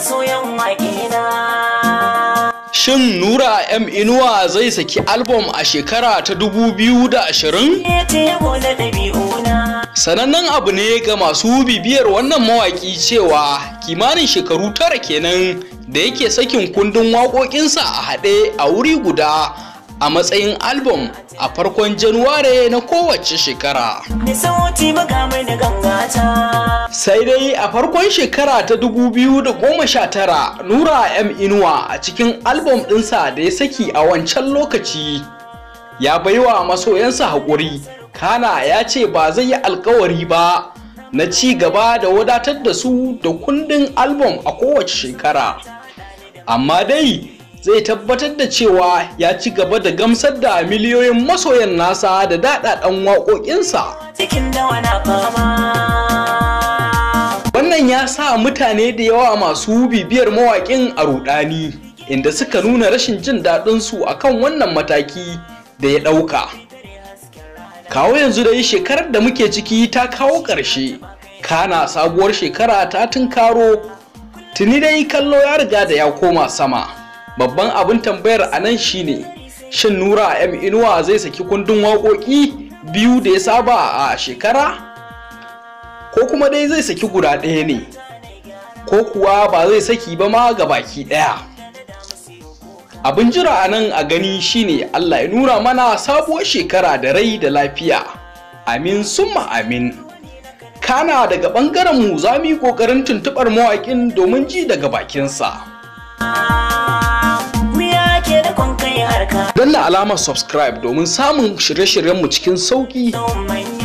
Masoyan waƙe na. Shin Nura M Inuwa zai saki album a shekara ta 2020? Ta yabo da ɗabi'una. Sanannen abu ne ga masu bibiyar wannan mawaƙi cewa kimanin shekaru 9 kenan da yake sakin kundin waƙoƙinsa a haɗe a wuri guda a matsayin album a farkon Januware na kowace shekara. Da sauti buga mini gangata. Sai dai a farkon shekara ta 2019, Nura M Inuwa a cikin album ɗinsa da ya saki a wancan lokaci ya baiwa masoyansa haƙuri, kana ya ce ba zai yi alkawari ba na ci gaba da wadatar da su da kundin album a kowace shekara. Amma dai zai tabbatar da cewa ya ci gaba da gamsar da miliyoyin masoyan nasa da daɗaɗɗen waƙoƙinsa. Cikin dawa na fama. Wannan ya sa mutane da yawa masu bibiyar mawaƙin a ruɗani, inda suka nuna rashin jin daɗinsu a kan wannan mataki da ya ɗauka. Kawo yanzu dai shekarar da muke ciki ta kawo ƙarshe, kana sabuwar shekara ta tunkaro, tuni dai kallo ya riga da ya koma sama. Babban abin tambayar a nan shine, shin Nura M Inuwa zai saki kundin waƙoƙi 2 da ya saba a shekara? Ko kuma dai zai saki guda ɗaya ne, ko kuwa ba zai saki ba ma ga baki ɗaya. Abin jira a nan a gani shine Allah ya nuna mana sabuwar shekara da rai da lafiya. Amin summa amin. Kana daga ɓangaren mu za mu yi ƙoƙarin tuntuɓar mawaƙin domin ji daga bakinsa. Wuya ke da kun kai harka. Danna alamar subscribe domin samun shirye-shiryenmu cikin sauƙi. Manya.